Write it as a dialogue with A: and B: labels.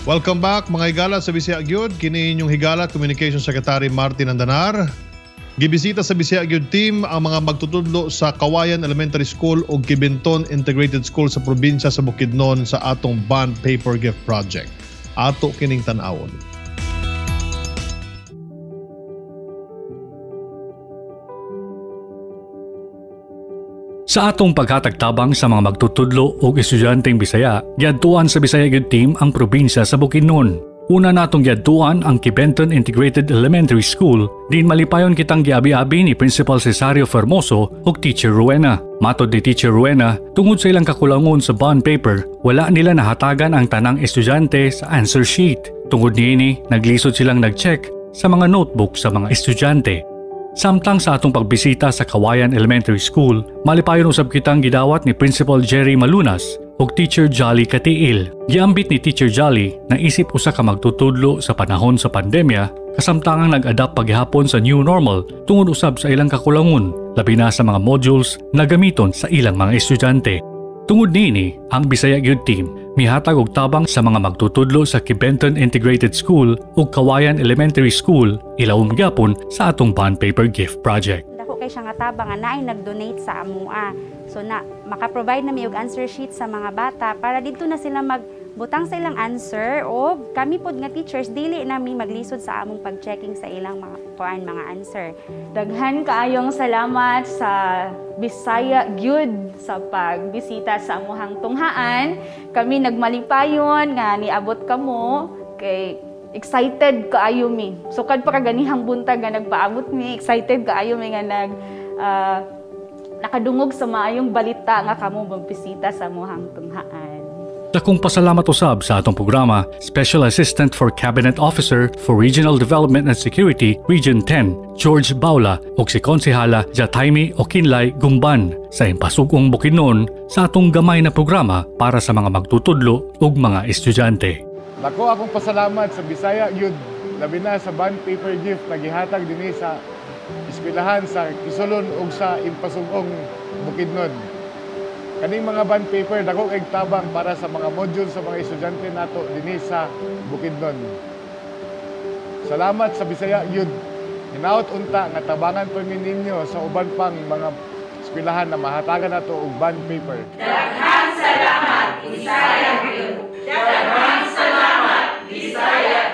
A: Welcome back, mga higala sa Bisaya Gyud. Kini inyong higala, Communication Secretary Martin Andanar. Gibisita sa Bisaya Gyud team ang mga magtutudlo sa Kawayan Elementary School ug Kibenton Integrated School sa probinsya sa Bukidnon sa atong Bond Paper Gift Project. Ato kining tan-awon.
B: Sa atong paghatag tabang sa mga magtutudlo ug estudyanteng Bisaya, giadtuan sa Bisaya Gyud team ang probinsya sa Bukidnon. Una natong giadtuan ang Kibenton Integrated Elementary School, din malipayon kitang giabi-abi ni Principal Cesario Fermoso ug Teacher Rowena. Matod ni Teacher Rowena, tungod sa ilang kakulangon sa bond paper, wala nila nahatagan ang tanang estudyante sa answer sheet. Tungod niini, naglisod silang nag-check sa mga notebook sa mga estudyante. Samtang sa atong pagbisita sa Kawayan Elementary School, malipayon usab kitang gidawat ni Principal Jerry Malunas ug Teacher Jolly Katiil. Giambit ni Teacher Jolly na isip usa ka magtutudlo sa panahon sa pandemya, kasamtangang nag-adapt paghihapon sa new normal tungod usab sa ilang kakulangon, labi na sa mga modules na gamiton sa ilang mga estudyante. Tungod niini, ang Bisaya Gyud team mihatag og tabang sa mga magtutudlo sa Kibenton Integrated School ug Kawayan Elementary School, ilawom gyapon sa atong Bond Paper Gift Project.
C: Dako kay siya nga tabang nga naay nag-donate sa amoa. So na maka-provide na mi og answer sheet sa mga bata para didto na sila magbutang sa ilang answer o kami pod nga teachers dili na mi maglisod sa among pag-checking sa ilang mga kuan mga answer.
D: Daghan kaayong salamat sa Bisaya Gyud sa pagbisita sa amuhang tunghaan. Kami nagmalipayon nga niabot kamo kay excited kaayo mi. Sukad pa kaganihang buntag nga nagpaabot mi, excited kaayo mi nga nakadungog sa maayong balita nga kamo magbisita sa amuhang tunghaan.
B: Dakong pasalamat usab sa atong programa, Special Assistant for Cabinet Officer for Regional Development and Security, Region 10, George Baula ug si Konsehala Jataimi Okinlay Gumban sa Impasugong Bukidnon sa atong gamay na programa para sa mga magtutudlo ug mga estudyante.
E: Dako akong pasalamat sa Bisaya Gyud, labi na sa bond paper gift na gihatag dinhi sa eskwelahan sa Kisulon ug sa Impasugong Bukidnon. Kaning mga bond paper dako kay tabang para sa mga module sa mga estudyante nato dinhi sa Bukidnon. Salamat sa Bisaya Gyud. Hinaot unta nga tabangan pa mi ninyo sa uban pang mga eskwelahan na mahatagan nato og bond paper.
F: Daghang salamat, Bisaya Gyud. Daghang salamat, Bisaya.